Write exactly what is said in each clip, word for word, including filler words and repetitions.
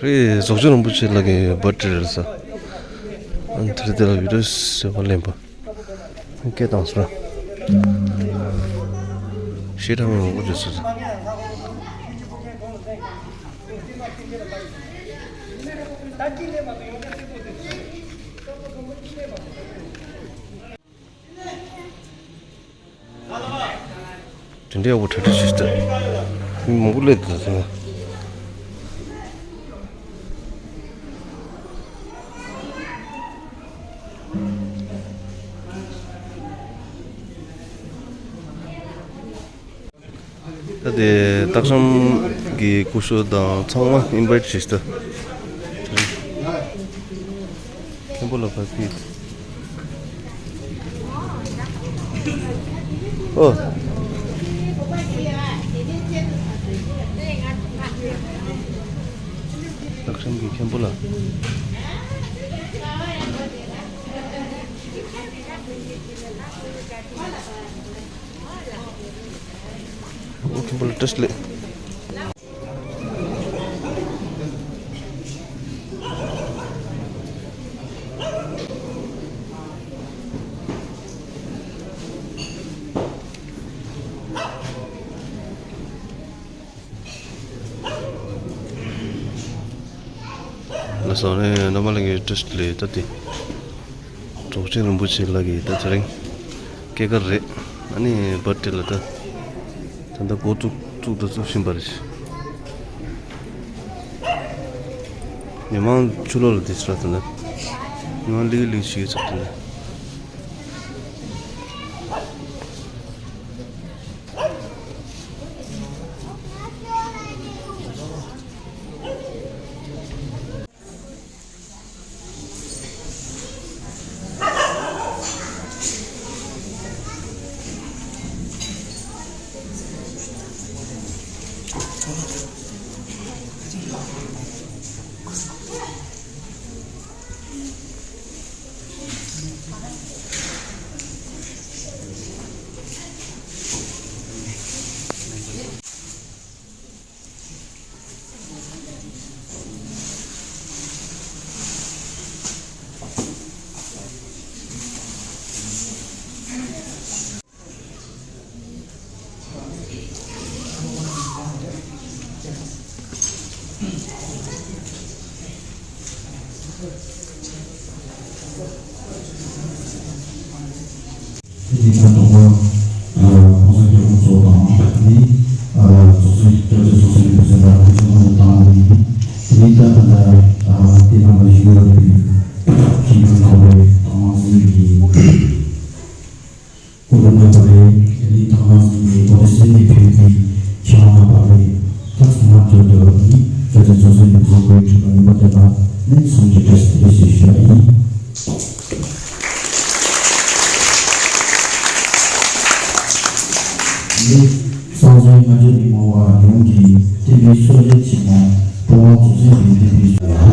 རེད། རྫོགས་ཆེན་རིན་པོ་ཆེ་ལགས་ཀྱི་བར་ཐི་ཌེ་རེད་ས། ཨ་ནི་དེ་རིང་དེ་ལ་བི་ཌི་ཡོ་བཟོ་བ་ལེན་པ། སྐད་བཏང་སོང་ར། ཞེ་དྲག་མི་མང་པོ་འདུག་སོང་ས། དེ་འདྲའི་ཡག་པོ་གྲ་སྒྲིག་བྱས་ཤག་མི་མང་པོ་སླེབས་འདུག་ཟེར་ན། ད་དེ་སྟག་ཤམ་གྱི་སྐུ་ཞབས་དང་ཚང་མ་ཨིན་ཝའི་ཊི་བྱས་ཤག་མཁན་པོ་ལ་ཕར་ཕུད། ཨོ། སྟག་ཤམ་གྱི་མཁན་པོ་ལ། ཨོ། མཁན་པོ་ལ་བཀྲ་ཤིས་བདེ་ལེགས། ལགས་སོ། ཨ་ནི་རྣམ་པ་ལྷན་རྒྱས་བཀྲ་ཤིས་བདེ་ལེགས། ད་དེ་རྫོགས་ཆེན་རིན་པོ་ཆེ་ལགས་ཀྱི་ད་དེ་རིང་སྐྱེས་སྐར་རེད། ཨ་ནི་བར་ཐི་ཌེ་ལ་ད་ད་ལྟ་འགོ་བཙུགས་བཙུགས་དང་བཙུགས་བཞིན་པ་རེད། མི་མང་ཕྱི་ལོགས་ལ་དེ་ཚོ་ད་ལྟ་མི་མང་ལིག་ལིག་བྱེད་ཀྱི་ཚར་ད་ལྟ། དེ་ནས་ད་དོགས་པ་༸གོང་ས་༸སྐྱབས་མགོན་མཆོག་དང་ནི་རྫོགས་སངས་སྐྱབས་རྗེ་རྫོགས་སངས་རིན་པོ་ཆེ་ལ་ཕུལ་བྱུང་ལ་བཏང་ནས་དེ་ནས་ད་ད་ལྟ་དེ་ནང་ལ་བཞུགས་ཡོད་པའི་མཁན་པོ་ནོར་བུའི་དྭངས་མ་འཛིན་གྱི་སྐུ་རུ་གནས་པ་རེད། དེ་ནས་དྭངས་མ་འཛིན་གྱི་གོ་ལ་སེམས་ནས་ཕུལ་གྱི་ཁྱེད་རང་ལ་བབས་པའི་ད་ཚང་མ་བརྗོད་འདོད་ནི་སྐྱབས་རྗེ་རྫོགས་སངས་རིན་པོ་ཆེ་སྐུའི་དྲིན་ལ་ཡིན་པ་དེ་ལ་ནི་འཚམས་འདྲི་བཀྲ་ཤིས་བདེ་ལེགས་ཞེས་ཞུ་བ་ཡིན། ནི་སངས་རྒྱས་ལྔ་བརྒྱ་ནས་མང་བ་ཡོངས་ཀྱི་བསྟན་པའི་སྲོག་རྒྱལ་ཆེན་མོ་སྤྲུལ་དབང་རྫོགས་སངས་རྒྱས་བསྟན་པའི་སྲོག་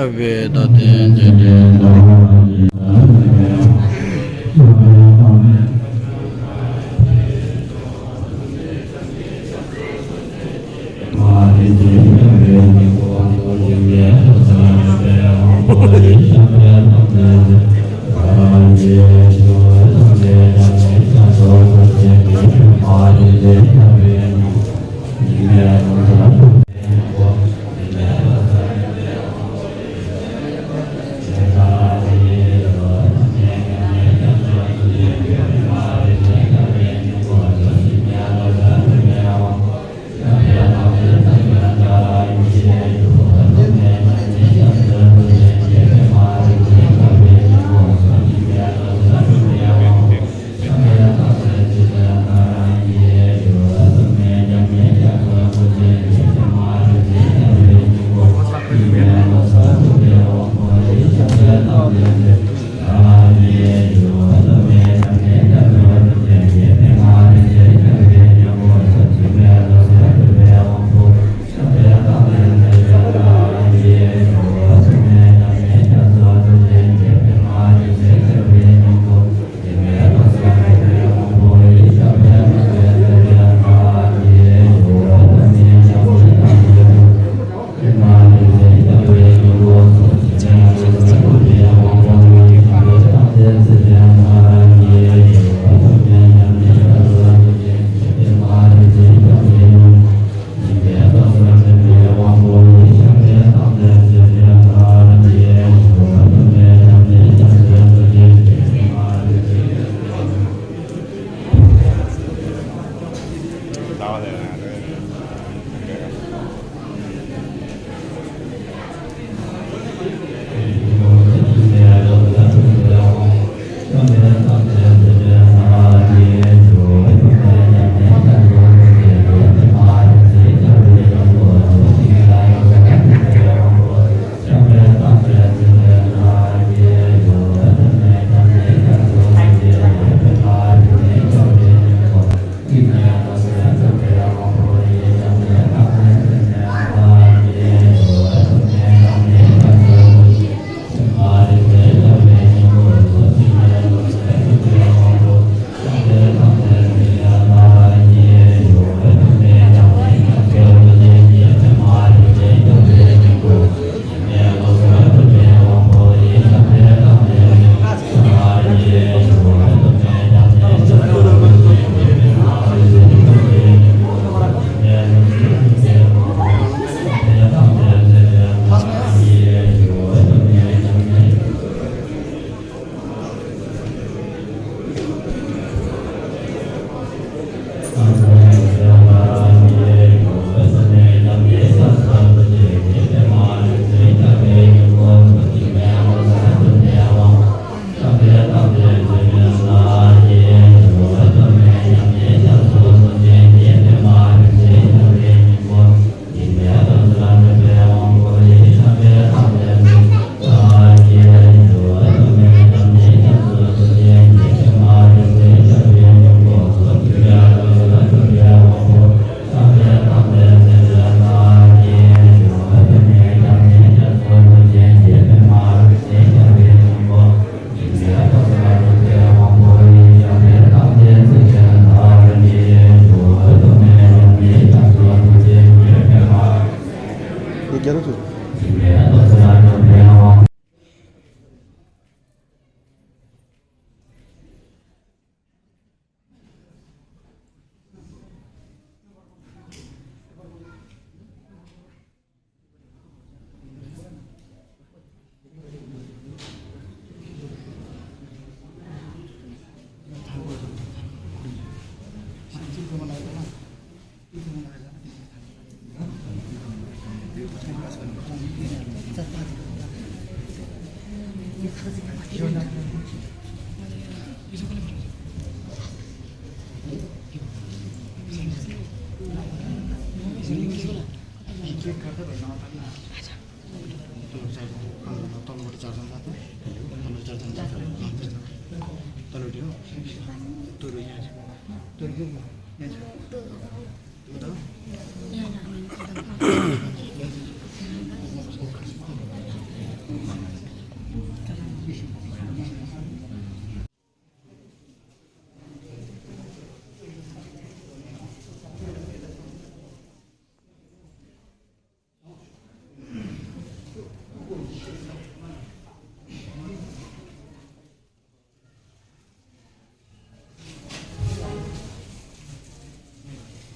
བའི་ད་ལྟའི་འཇིག་རྟེན་དུ།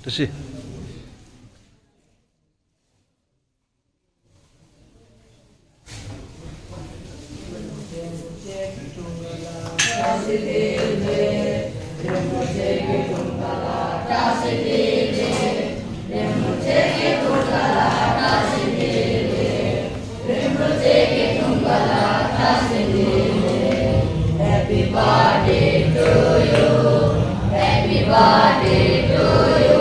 བཀྲ་ཤིས། Happy birthday to you. Happy birthday to you.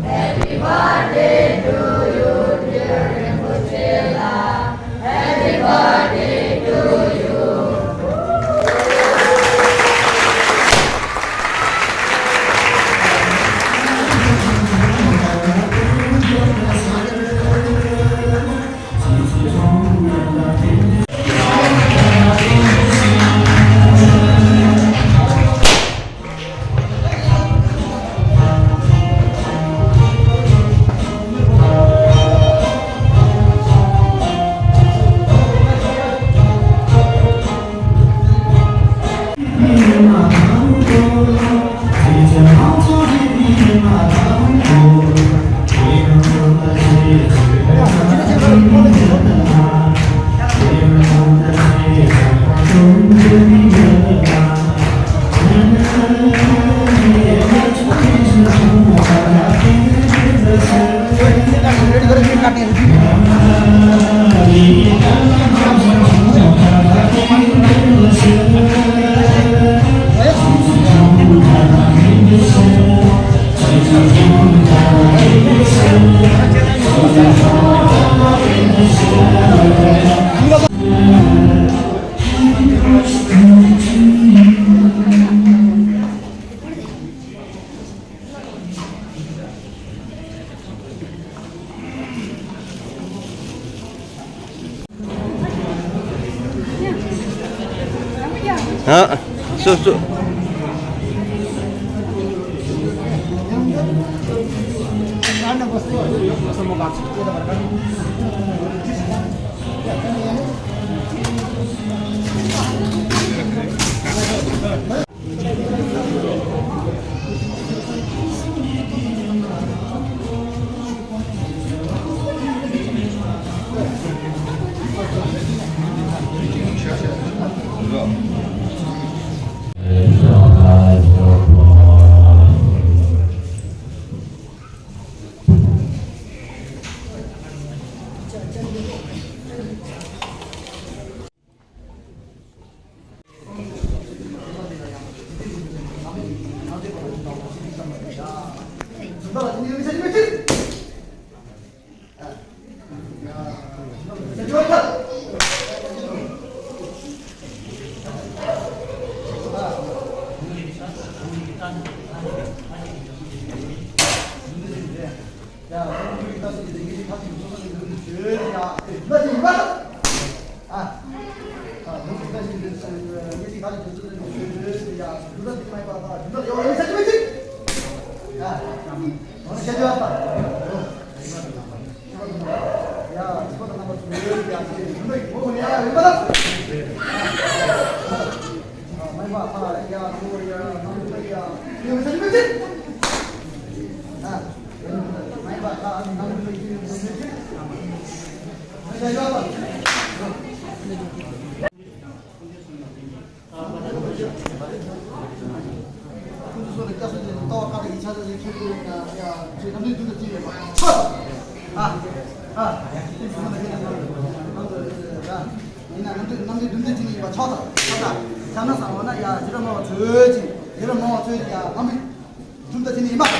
Happy birthday to you, dear Rinpoche La. Happy birthday to you. ཨ། སོ་སོ། ཁོང་ཚོ་སོགས་ལ་བསྐྱར་གསོ་བྱས་ནས་ལྟ་བ་བཀའ་བཏགས་ཀྱི་ཕྱག་རྟགས་ཅིག་ཁྱེར་ཏེ་ཡ་ཡ་ཅེས་རྣམ་འདྲེན་བདུན་དང་བཅས་ཡོད་པ་ཆོག་ཨ་ཨ། ཁོང་ཚོ་སོགས་ལ་ཁྱེར་ཏེ་ཡ་ཡིན་ན་རྣམ་འདྲེན་རྣམ་འདྲེན་བདུན་དང་བཅས་ནས་ཡིན་པ་ཆོག་ད་ཆོག་ད། བྱམས་ན་བཟང་བ་ན་ཡ་ཞི་ར་མ་བ་ཚོས་ཅིང་ཞི་ར་མ་བ་ཚོས་ཀྱི་ཡ་རྣམ་འདྲེན་བདུན་དང་བཅས་ནས་ཡིན་པ།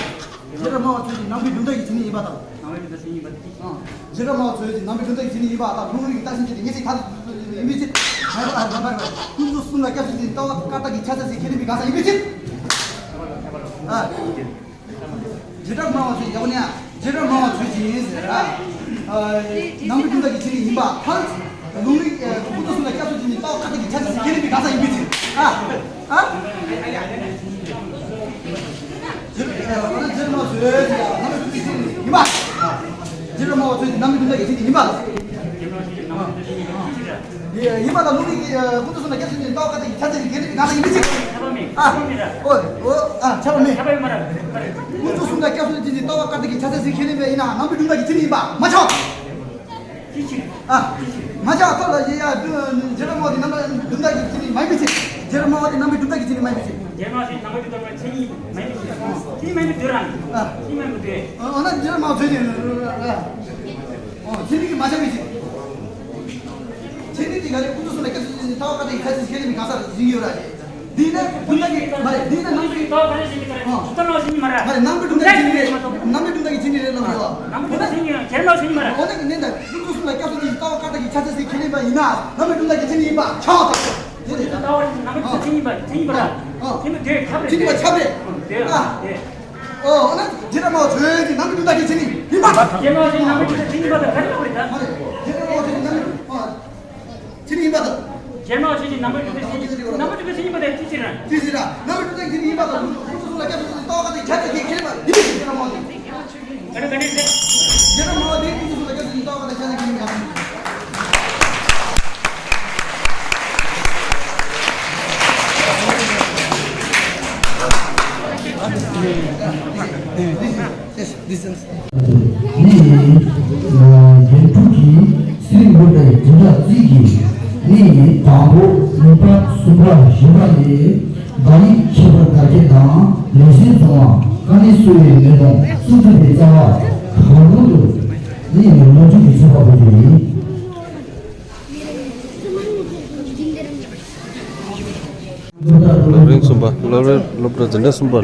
ཞི་ར་མ་བ་ཚོས་ཀྱི་རྣམ་འདྲེན་བདུན་དང་གི་བཅས་ནས་ཡིན་པ་དང་། རྣམ་འདྲེན་བདུན་དང་བཅས་ནས་ཡིན་པ་དེ། ཨང་། ཞི་ར་མ་བ་ཚོས་ཀྱི་རྣམ་འདྲེན་བདུན་དང་གི་བཅས་ནས་ཡིན་པ་དང་། ལུང་རིགས་ཀྱི་བརྟག་ཞིབ་བྱས་ཏེ་ངེས་ཤེས་ཐག་ཆོད་ཡིན་པའི་ཕྱིར། མ་ཡིན་པ་ཨ་མ་པར་ཁོང་ཚོ་གསུམ་ལ་སྐྱབས་སུ་མཆི་ལྟ་བ་བཀའ་བཏགས་ཀྱི་ཕྱག་རྟགས་ཅིག་ཁས་ལེན་པའི་གང་ཟག་ཡིན་པའི་ཕྱིར། ཨ། ཞི་ར་མ་བ་ཚོས་ཀྱི་ཡག་པོ་ནས་ཨ། ཞི་ར་མ་བ་ཚོས་ཀྱི་ཡིན་ཟེར་ཨ། རྣམ་འདྲེན་བདུན་དང་གི་བཅས་ནས་ཡིན་པ་མཐར། ལུང་རིགས་ཀྱི་སྐུ་མདོག་གསུམ་ལ་སྐྱབས་སུ་མཆི་ནས་ལྟ་བ་བཀའ་བཏགས་ཀྱི་ཕྱག་རྟགས་ཅིག་ཁས་ལེན་པའི་གང་ཟག་ཡིན་པའི་ཕྱིར། ཨ། ཨ། ཞི་ར་མ་བ་ཚོས་ཀྱི་རྣམ་འདྲེན་བདུན་དང་གི་བཅས་ནས་ཡིན་པ། ཞི་ར་མ་བ་ཚོས་ཀྱི་རྣམ་འདྲེན་བདུན་དང་གི་བཅས་ནས་ཡིན་པ། ཨ། ཡིན་པ་དང་ལུགས་མིན་གྱི་ཀུན་རྫོབ་གསུམ་དང་སྐྱབས་གསུམ་གྱི་ལྟ་བ་བཀག་སྟེ་གི་ཆ་ཚད་ཀྱི་ཁས་ལེན་པའི་གང་ཟག་ཡིན་མི་ཚེ། ཁྱབ་པ་མེད། ཨ། ཁྱབ་པ་མེད་ར། ཨོ། ཨོ། ཨ། ཁྱབ་པ་མེད། ཁྱབ་པ་ཡོད་མ་ར། ཀུན་རྫོབ་གསུམ་དང་སྐྱབས་གསུམ་གྱི་ལྟ་བ་བཀག་སྟེ་གི་ཆ་ཚད་ཀྱི་ཁས་ལེན་པ་ཡིན་ན་རྣམ་པའི་གྲུབ་མཐའ་གྱི་ཆོས་ཉིད་ཡིན་པ་མ་ཆགས། ཅི་ཕྱིར། ཨ། མ་ཆགས་ཐོག་ལ་ཡེ་ཡ་བརྗོད་པ་མ་དེ་རྣམ་པའི་གྲུབ་མཐའ་གྱི་ཆོས་ཉིད་མ་ཡིན་པའི་ཕྱིར། བརྗོད་པ་མ་དེ་རྣམ་པའི་གྲུབ་མཐའ་གྱི་ཆོས་ཉིད་མ་ཡིན་པའི་ཕྱིར། བརྗོད་པ་མ་དེ་རྣམ་པའི་གྲུབ་མཐའ་མ་ཆོས་ཉིད་མ་ཡིན་པའི་ཕྱིར། ཆོས་ཉིད་མ་ཡིན་པའི་དོན་རང་། ཨ། ཆོས་ཉིད་མ་ཡིན་པའི་དོན། ཨ། ཨ་ན་བརྗོད་པ་མ་ཆོས་ཉིད། ཨ། ཨོ། ཆོས་ཉིད་ཀྱིས་མ་ཆགས་པའི་ཕྱིར། ཆོས་ཉིད་དེ་ག་རེ་ཀུན་རྫོབ་གསུམ་ལ་སྐྱབས་སུ་མཆི་ནས་ལྟ་བ་བཀག་སྟེ་ཁ་ཅིག་ཁས་ལེན་པའི་གང་ཟག་ཡིན་ཡོད་ར། འདི་ནི་གྲུབ་མཐའ་གི་མ་རེད། འདི་ནི་རྣམ་པའི། ལྟ་བ་ག་རེ་བྱེད་ཀྱི་རེད། ཨ། གྲུབ་མཐའ་ནང་བཞིན་མ་རེད། མ་རེད། རྣམ་པའི་གྲུབ་མཐའ་གི་ཆོས་ཉིད་རེད། རྣམ་པའི་གྲུབ་མཐའ་གི་ཆོས་ཉིད་རེད་ལབ་ཡོད། རྣམ་པའི་གྲུབ་མཐའ་ཆོས་ཉིད་ཁྱེད་རྣམ་བཞིན་མ་རེད། འོ་ན་གི་ནི་ད་ཀུན་རྫོབ་གསུམ་ལ་སྐྱབས་སུ་མཆི་ནས་ལྟ་བ་བཀག་སྟེ་ཁ་ཅིག་ཁས་ལེན་པ་ཡིན་ན་རྣམ་པའི་གྲུབ་མཐའ་གི་ཆོས་ཉིད་ཡིན་པ་ཆགས་ཐལ། དེ་རེད། ལྟ་བ་རྣམ་པའི་གྲུབ་མཐའ་ཆོས་ཉིད་ཡིན་པ་ཆོས་ཉིད་ཡིན་པ་རེད། ཨ། དེ་ནི་དེ་ཁྱབ་རེད། ཆོས་ཉིད་ཡིན་པ་ཁྱབ་རེད། དེ། ཨ། དེ། ཨོ། ཨ་ན་རྗེ་བཙུན་མ་ཆོས་ཀྱི་རྣམ་པའི་གྲུབ་མཐའ་གི་ཆོས་ཉིད་ཡིན་པ། རྗེ་བཙུན་མ་ཆོས་ཀྱི་རྣམ་པའི་གྲུབ་མཐའ་ཆོས་ཉིད་ཡིན་པ་དང་ག་རེ་ལབ་པ་རེད་ད། མ་རེད། རྗེ་བཙུན་མ་ཆོས་ཀྱི་རྣམ་པའི། ཨ། ཆོས་ཉིད་ཡིན་པ་དང་། རྗེ་བཙུན་མ་ཆོས་ཀྱི་རྣམ་པའི་གྲུབ་མཐའ་ཆོས་ཉིད། རྣམ་པའི་གྲུབ་མཐའ་ཆོས་ཉིད་ཡིན་པ་དང་ཅི་ཕྱིར། ཅི་ཕྱིར། རྣམ་པའི་གྲུབ་མཐའ་ཆོས་ཉིད་ཡིན་པ་དང་ཀུན་རྫོབ་གསུམ་ལ་སྐྱབས་སུ་མཆི་ནས་ལྟ་བ་བཀག་སྟེ་ཁ་ཅིག་ཁས་ལེན་པ་ཡིན་པའི་ཕྱིར། རྗེ་བཙུན་མ་ཆོས་ཀྱི། ག་རེ་ག་རེ་རེད། རྗེ་བཙུན་མ་དེ་ཀུན་རྫོབ་གསུམ་ལ་སྐྱབས་སུ་མཆི་ནས་ལྟ་བ་བཀག་སྟེ་ཁ་ཅིག་ཁས་ལེན་པ་ཡིན་པའི་ཕྱིར། ནི། རྒྱན་དྲུག་གི་ཚེ་རིང་སློབ་གྲྭའི་འཛིན་གྲྭ་རྩིས་ཀྱི་ནི་དང་པོ་གཉིས་པ་གསུམ་པ་བཞི་པ་ལས་བརྡ་ཡིག་ཁྱད་པར་དར་རྒྱས་དང་ལེགས་སེལ་རྫོང་བ་ཀ་ནི་སུ་ཡི་མེ་དོང་སུ་བཙུགས་པའི་རྩ་བ་གང་རུང་དུ་ནི་ལོ་རྒྱུས་ཀྱི་ཚོད་དཔག་དགོས་རྒྱུ་ཡིན། སློབ་རིམ་གསུམ་པ། སློབ་རིམ། སློབ་གྲྭ་འཛིན་གྲྭ་གསུམ་པ་ལ།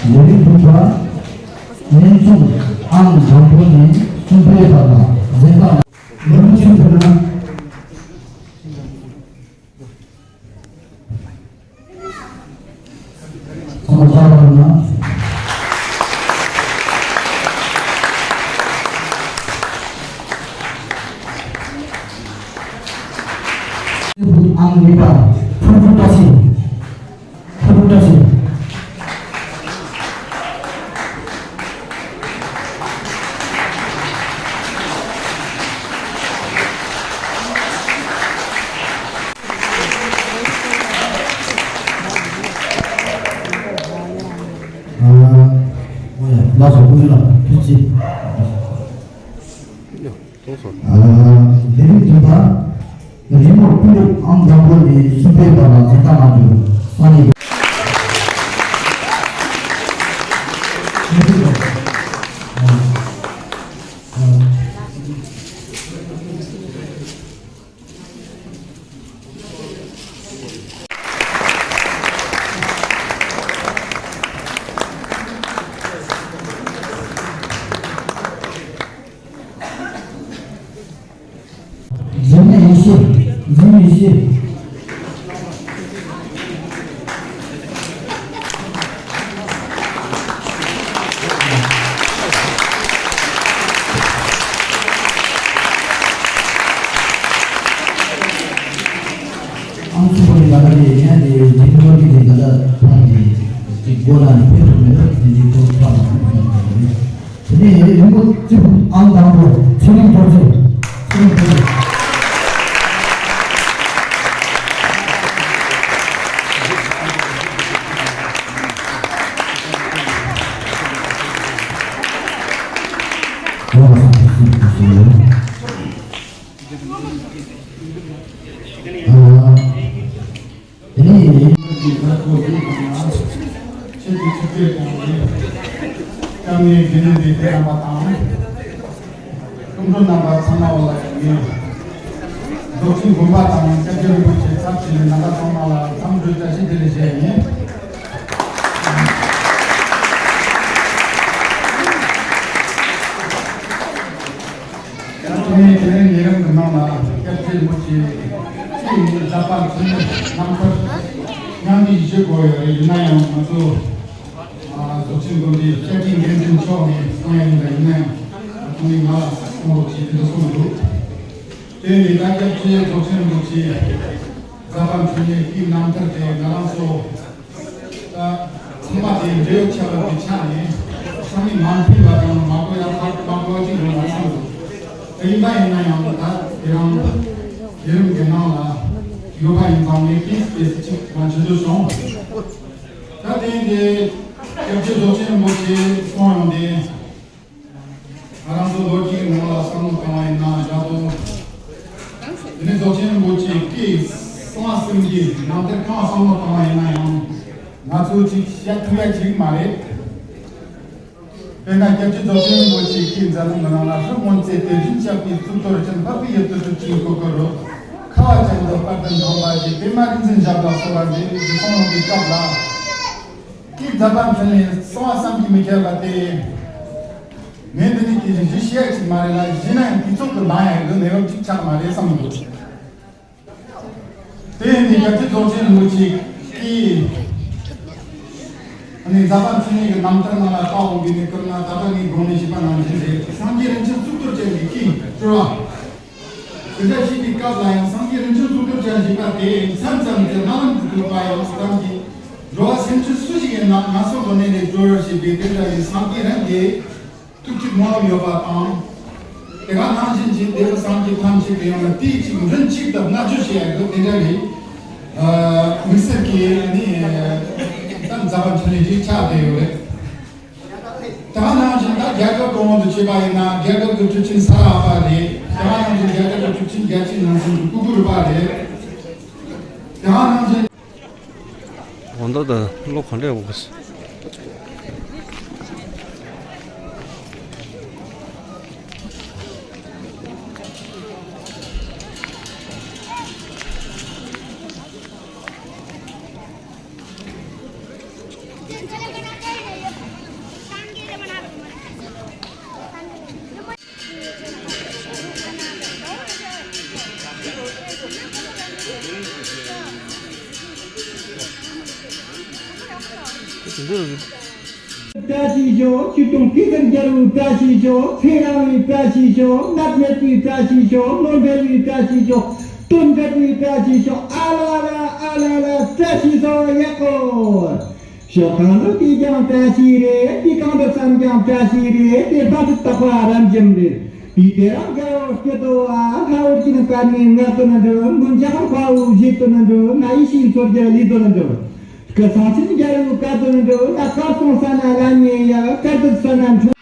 ལས་རིམ་དྲུག་པ། བརྙན་ཐུང་ཨང་དང་པོ་ནས་གསུམ་པའི་བར་ལ་འཛིན་སྟངས། ལོ་རྒྱུས་ཕུལ་ན། ཚང་མ་ཕྱག་རོགས་གནང་། ཨང་གཉིས་པ། ཕུར་བུ་བཀྲ་ཤིས། ཕུར་བུ་བཀྲ་ཤིས། ཨ། ཨོ་ཡ། ལགས་སོ། ཀུན་ལ་ཐུགས་རྗེ་ཆེ། ལྡེ་རིགས་བདུན་པ། རི་མོ་ཀུན་ལེགས་ཨང་དང་པོ་ནས་གསུམ་པའི་བར་ལ་འཛིན་གྲྭ་ནང་དུ་ས་གནས། འཛིན་མའི་ཡེ་ཤེས། འཛིན་མའི་ཡེ་ཤེས། ཨང་གསུམ་པ་ནི་ད་ལྟ་ནས་ཡིན་ཡ་དེ་རྒྱུན་སློབ་ཁྲིད་དེ་ད་ལྟ་ཕར་གྱི་ཅིག་སྒོ་ནང་ནས་ཕེབས་ཐུབ་མེད་པ་དེ་འདྲའི་ཐོག་ཕར་ལ་ཕེབས་ཐུབ་མེད་པ་རེད། དེ་ནས་རིན་པོ་ཆེ་ཨང་དང་པོ་ཚེ་རིང་རྡོ་རྗེ། ཚེ་རིང་རྡོ་རྗེ། ཨ། དེ་ནས་ཡིན། ཆེད་དུ་ཆིག་སྒྲིལ་དང་། སྐྱབས་གནས་དགེ་འདུན་སྡེ་པའི་རྣམ་པ་དང་། སྐུ་མགྲོན་རྣམ་པ་ཚང་མ་ལ་ངས་རྫོགས་ཆེན་དགོན་པ་དང་སྐྱབས་རྗེ་རིན་པོ་ཆེ་ཚབ་བྱས་ནས་རྣམ་པ་ཚང་མ་ལ་འཚམས་འདྲིའི་བཀྲ་ཤིས་བདེ་ལེགས་ཞུ་ཡ་ཡིན། ད་དེ་ནས་དེ་རིང་ཉེ་རིང་གི་ནང་ལ་སྐྱབས་རྗེ་རིན་པོ་ཆེ་གཅིག་ནས་ཛ་དཔལ་འཕྲིན་ལས་རྣམ་ཐར་མཉམ་འབྲེལ་ཞུ་དགོས་ཡོད་རེད། ཡིན་ན་ཡང་ང་ཚོ་རྫོགས་ཆེན་དགོན་པའི་བཅའ་སྒྲིག་འགན་འཛིན་མཆོག་ནས་གསུང་ཡ་ཡིན་ལ། ཡིན་ན་ཡང་ཁོང་ནས་ང་ལ་གསུང་རོགས་བྱེད་དེ་འདྲ་གསུངས་འདུག་དེ་ནས་ད་སྐྱབས་རྗེ་རྫོགས་ཆེན་རིན་པོ་ཆེ་ཛ་དཔལ་འཕྲིན་ལས་ཀྱི་རྣམ་ཐར་དེ་ང་རང་ཚོ། ད་ཚང་མ་དེ་འབྲེལ་ཡོད་ཆགས་པའི་ཆ་ནས་ཚང་མས་མ་མཐུན་པ་དང་མ་གོ་ཡ་ཁག་མ་གོ་བ་ཅིག་ཡོང་བ་ཚང་འདུག་དེ་ཡིན་པ་ཡིན་ན་ཡང་ད་དེ་རང་བརྒྱུད་རིམ་གྱི་ནང་ལ་ཡོད་པ་ཡིན་ཙང་ངས་ཏིས་ཏིས་ཅིག་མ་བྱེད་འདོད་སོང་། ད་དེ་འདི་སྐྱབས་རྗེ་རྫོགས་ཆེན་རིན་པོ་ཆེ་གསུང་ཡོང་དེ། ང་རང་ཚོ་ལོ་གཅིག་གི་ནང་ལ་བསམ་བློ་བཏང་བ་ཡིན་ན་འདྲ་འདུག་དེ་ནས་རྫོགས་ཆེན་རིན་པོ་ཆེ་སྐད་གསང་བ་གསུམ་གྱི་ནང་དེར་གང་བསམ་བློ་བཏང་བ་ཡིན་ན་ཡང་ང་ཚོ་ཅིག་བཤད་ཐུབ་ཡ་ཅིག་མ་རེད། དཔེར་ན་སྐྱབས་རྗེ་རྫོགས་ཆེན་རིན་པོ་ཆེ་སྐད་མཛད་རྣམ་གྱི་ནང་ལ་ཧྲི་སྔོན་ཚེ་དེ་བཞིན་གཤེགས་པའི་གཙུག་ཏོར་ཅན། འཕགས་པའི་ཡུལ་དུ་སྒྲུབ་ཅིང་བཀོད་དགོས་རུ། ཁ་བ་ཅན་དུ་དཔལ་དུ་འགྲོ་བ་ཞེས། པདྨ་རིག་འཛིན་ཞབས་ལ་གསོལ་བ་འདེབས། ཞེས་གསུངས་པའི་སྐབས་ལ། ཀྱེ་ཛ་དཔལ་འཕྲིན་ལས་གསང་བ་བསམ་གྱིས་མི་ཁྱབ་པ་སྟེ། ངས་འདི་ནས་སྐད་ཆ་ཞིག་བཤད་ཀྱི་མ་རེད་ལ། གཞི་ན་ཡང་དུས་ཚོད་ཀྱི་ལང་ཡང་གི་གནས་བབ་ཅིག་ཆགས་མ་རེད་བསམ་འདུག་དེ་ཡིན་དུས་སྐྱབས་རྗེ་རྫོགས་ཆེན་རིན་པོ་ཆེ་གིས་ཨ་ནི་ཛ་དཔལ་འཕྲིན་ལས་ཀྱི་རྣམ་ཐར་ནང་ལ་ལྟ་འོང་གི་ནས་བསྐུར་ན། ད་ལྟ་ངས་དགོངས་ནས་ཞུས་པ་ནང་བཞིན་རེད། སངས་རྒྱས་རིན་ཆེན་གཙུག་ཏོར་ཅན་གྱི་སྐུའི་སྤྲུལ་བ། དེ་འདྲ་ཞིག་གི་སྐབས་ལ་ཡང་སངས་རྒྱས་རིན་ཆེན་གཙུག་ཏོར་ཅན་ཞེས་པ་དེ་མཚམས་ཙམ་གྱི་རྨི་ལམ་དུ་གྱུར་པ་ཡང་ཙམ་གྱིས། འགྲོ་བ་སེམས་ཅན་སུ་ཞིག་ཡིན་ན་ངན་སོང་གི་གནས་ལས་སྒྲོལ་ཞེས་པའི་དེ་འདྲ་ཡི་སངས་རྒྱས་རང་གི་ཐུགས་ཀྱི་སྨོན་ལམ་ཡོད་པ་དང་། དེ་ག་ནང་བཞིན་གྱི་འདིར་སངས་རྒྱས་ཐམས་ཅད་ཀྱི་ཡང་ན་དེའི་ཆིག་མགྲིན་གཅིག་ཏུ་མངའ་གྱུར་ཞེས་ཡང་དེ་འདྲ་རེད། དམིགས་བསལ་གྱི་ནི་ད་ཛ་དཔལ་འཕྲིན་ལས་ཅིག་ཆགས་བསྡད་ཡོད་རེད། དེ་ག་ནང་བཞིན་ད་རྒྱལ་ཁབ་གང་དུ་བྱས་པ་ཡིན་ན་རྒྱལ་ཁབ་ཀྱི་གྲུབ་ཆེན་ས་ར་ཨ་པ་རེད། དེ་ག་ནང་བཞིན་རྒྱལ་ཁབ་ཀྱི་གྲུབ་ཆེན་རྒྱལ་སྤྱིའི་ནང་བཞིན་གྱི་སྐུ་གུ་རུ་པ་རེད། དེ་ག་ནང་བཞིན། འོ་ད་ད་བློ་ག་འདྲས་འོང་གི་སི། བཀྲ་ཤིས་ཤོག་ཆོས་སྐྱོང་ཐོས་བསམ་རྒྱལ་པོའི་བཀྲ་ཤིས་ཤོག་ཚེ་རིང་བའི་བཀྲ་ཤིས་ཤོག་ནད་མེད་པའི་བཀྲ་ཤིས་ཤོག་བློ་འཕེལ་བའི་བཀྲ་ཤིས་ཤོག་སྟོན་འདྲ་པོའི་བཀྲ་ཤིས་ཤོག་ཨ་ལ་ལ་ཨ་ལ་ལ། བཀྲ་ཤིས་སོ་ཡག་པོ། ཕྱོགས་གང་དུ་བལྟས་ཀྱང་བཀྲ་ཤིས་རེད། དུས་གང་དུ་བསམ་ཀྱང་བཀྲ་ཤིས་རེད། དེ་ཕ་ཚུ་རྟག་པ་རབ་འབྱམས་རེད། དུས་དེ་རང་དགའ་བོ་སྐྱིད་དོ་ཨ། ལྷ་འོར་གྱི་ནི་པར་ནི་ངལ་དོ་ན་འགྲོ། མགོན་ཇག་དཔའ་བོ་བཞེད་དོ་ན་འགྲོ། ང་ཡི་ཤིང་ཚོར་རྒྱ་ལི་དོ་ན་འགྲོ། སྐུ་སང་ཆེན་རྒྱལ་བུ་བཀའ་དོན་འགྲོ། ད་སྐར་སོང་ས་ན་ལ་ཉེ་ཡ། སྐར་དུ་ས་ན་འཕྲོ།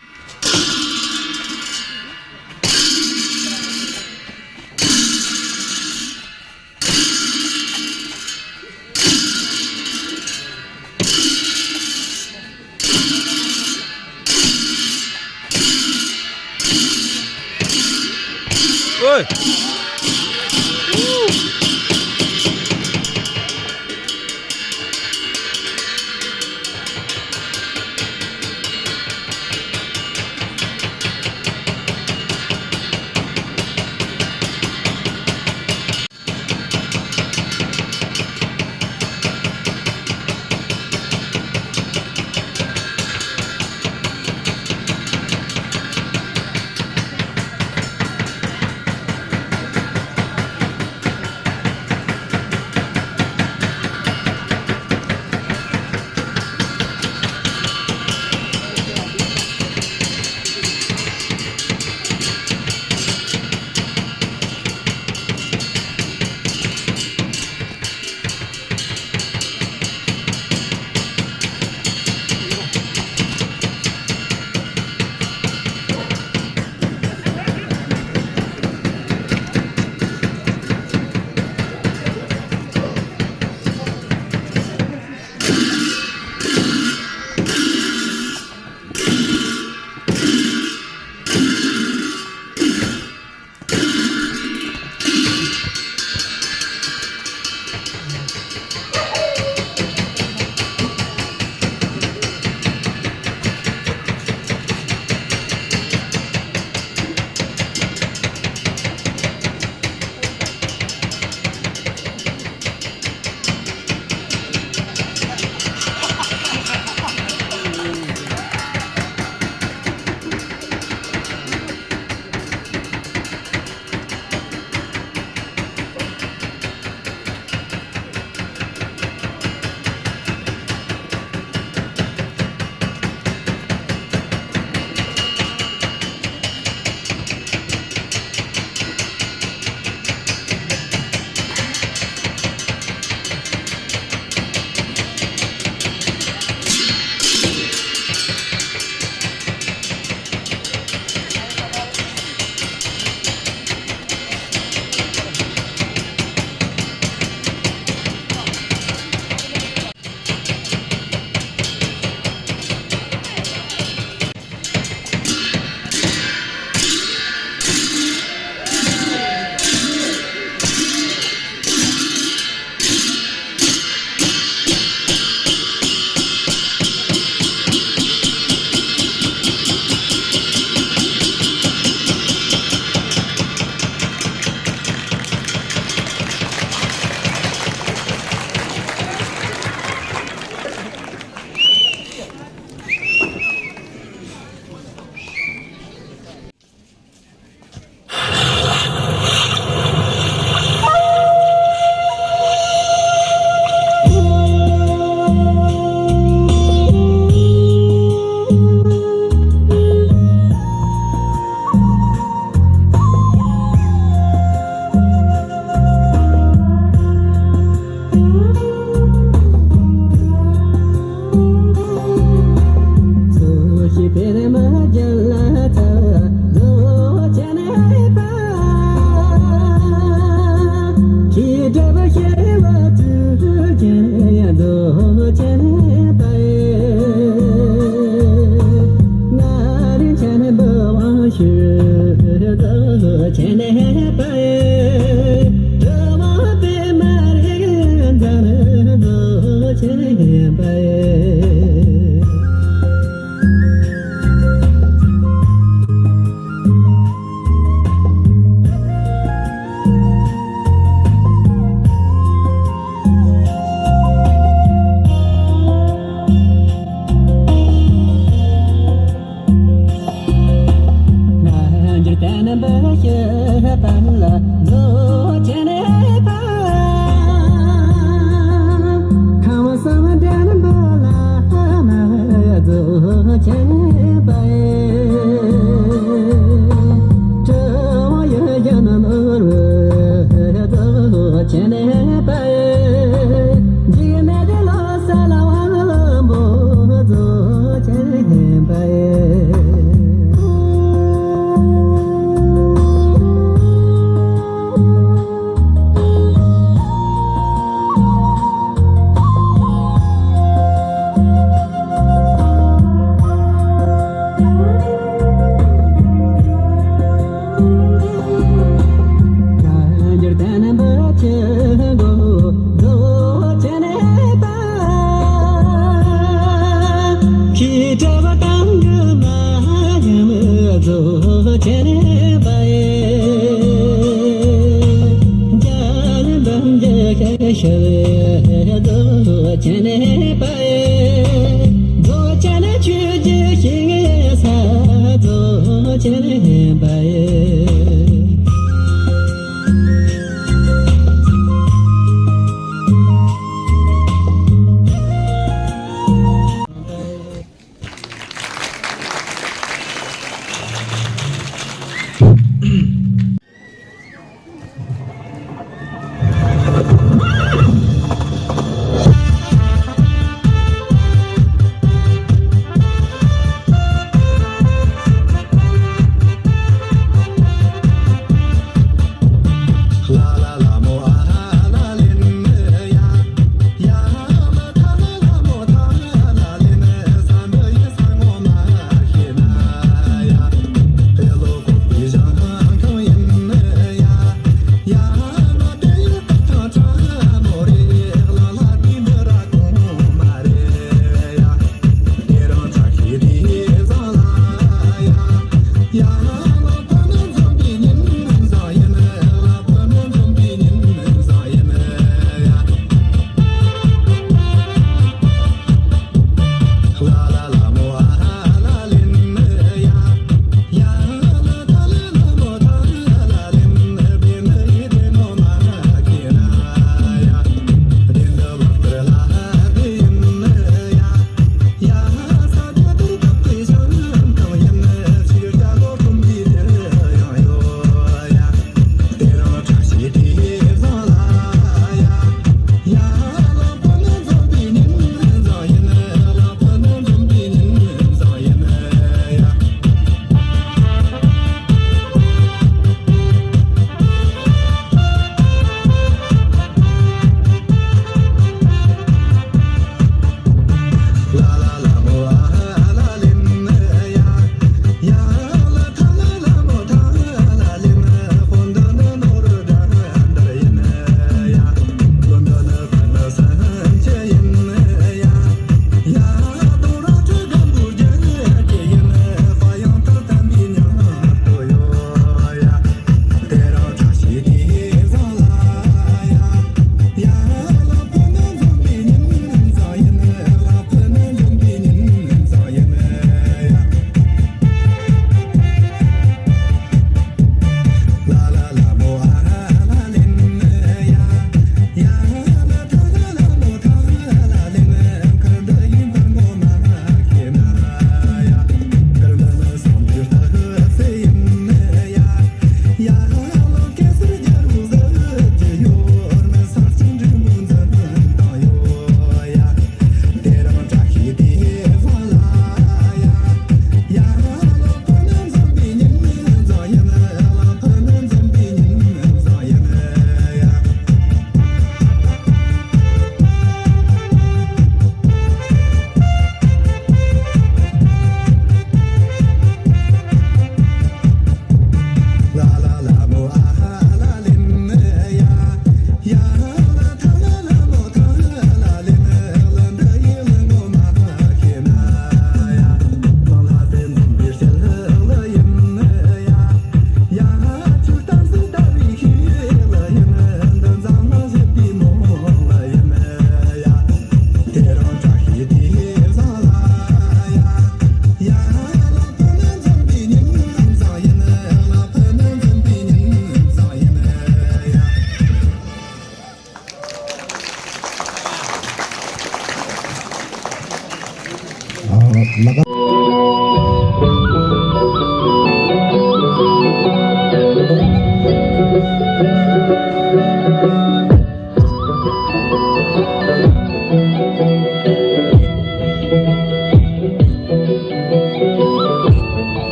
ཤེས་རྫོགས་ཆེན་པ་ཡི། རྫོགས་ཆེན་ཆོས་ཀྱི་ཞིང་ས་རྫོགས་ཆེན་པ་ཡི།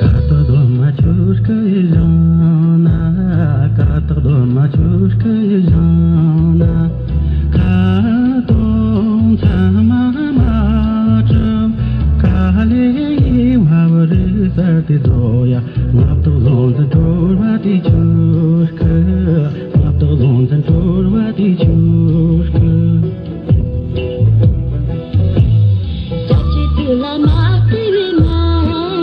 ཀ་དག་གདོད་མ་ཆོས་སྐུ་བཞེངས་ན། ཀ་དག་གདོད་མ་ཆོས་སྐུ་བཞེངས་ན། ཁ་དོག་མཚན་མ་མ་གྲུབ། ཀ་ལེ་ཡི་བབ་རིས་གསལ་ཏེ་རྫོགས་ཡ། མངའ་བདག་བློ་འཛིན་གྲོལ་བ་དེ་ཆོས་སྐུ། མངའ་བདག་བློ་འཛིན་གྲོལ་བ་དེ་ཆོས་སྐུ། སྐྱབས་ཀྱི་དུས་ལ་མ་བལྟས་པའི་མ།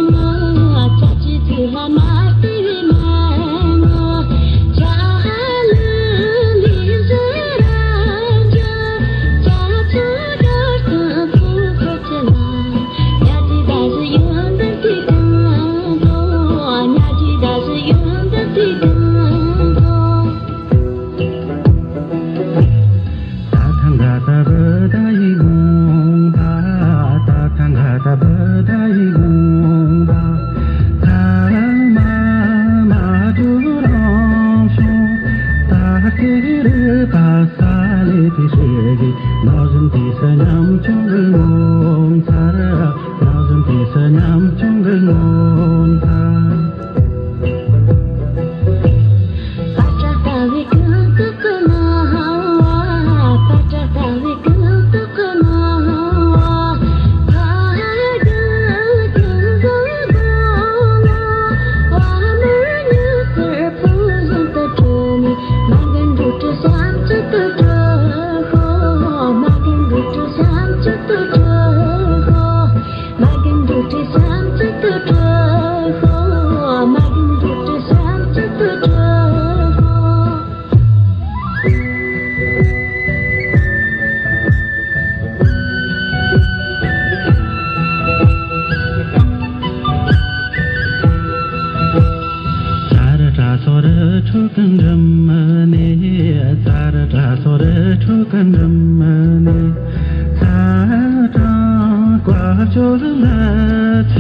ལས་རིགས་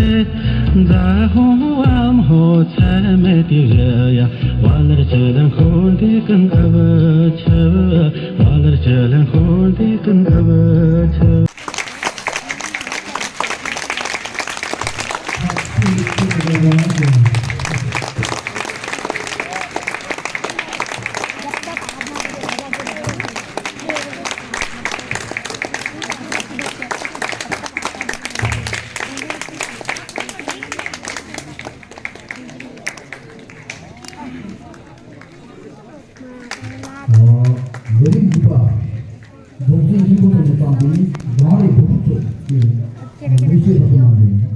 གཉིས་པ། རྫོང་སྲིད་ཧྲིལ་པོ་ཐོག་ནས་བཏང་སྟེ་རང་རེའི་བུ་ཕྲུག་ཚོ་ཡིས་ལས་བྱེད་པ་གནང་ནས།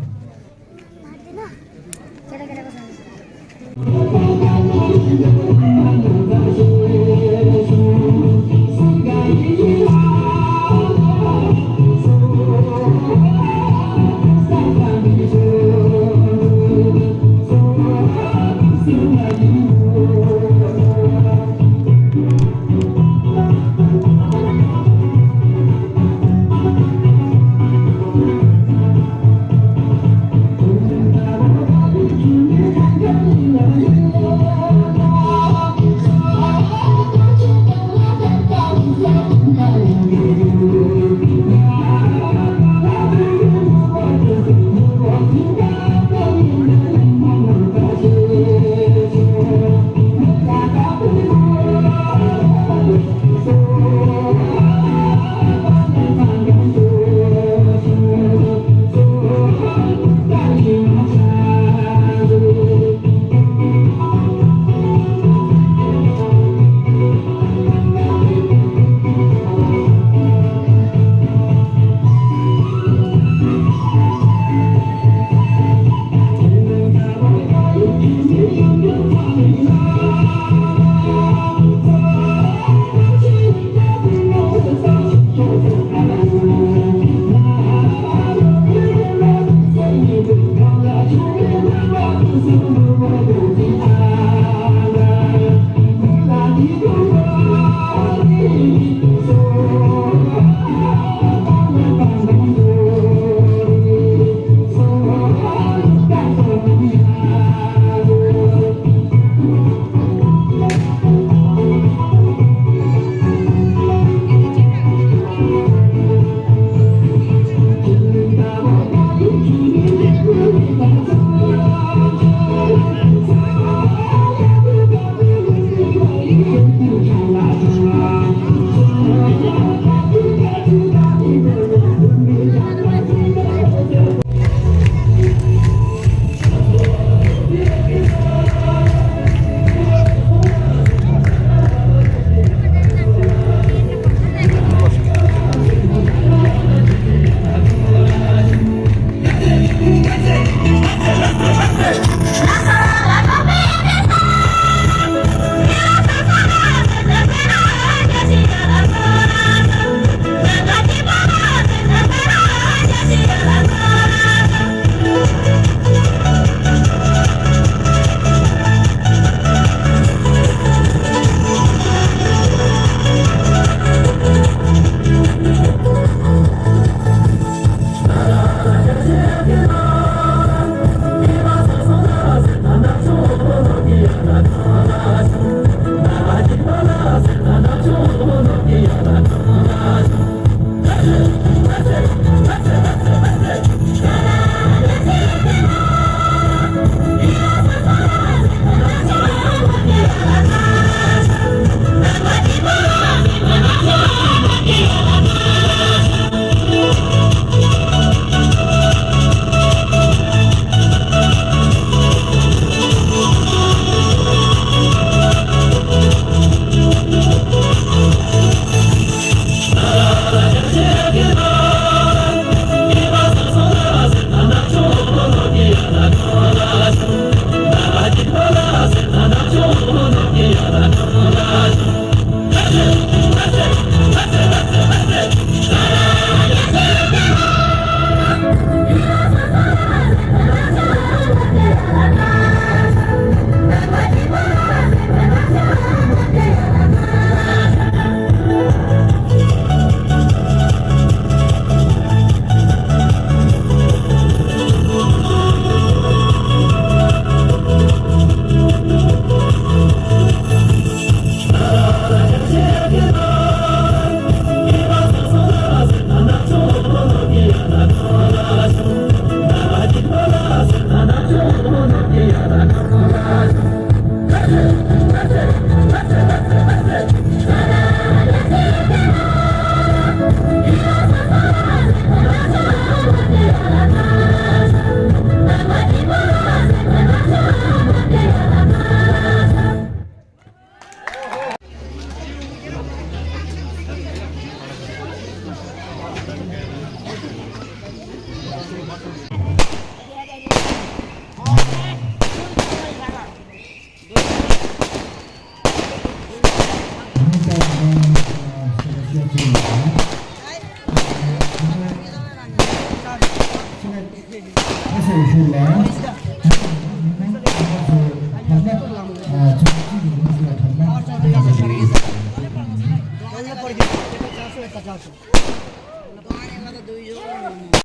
Thank you.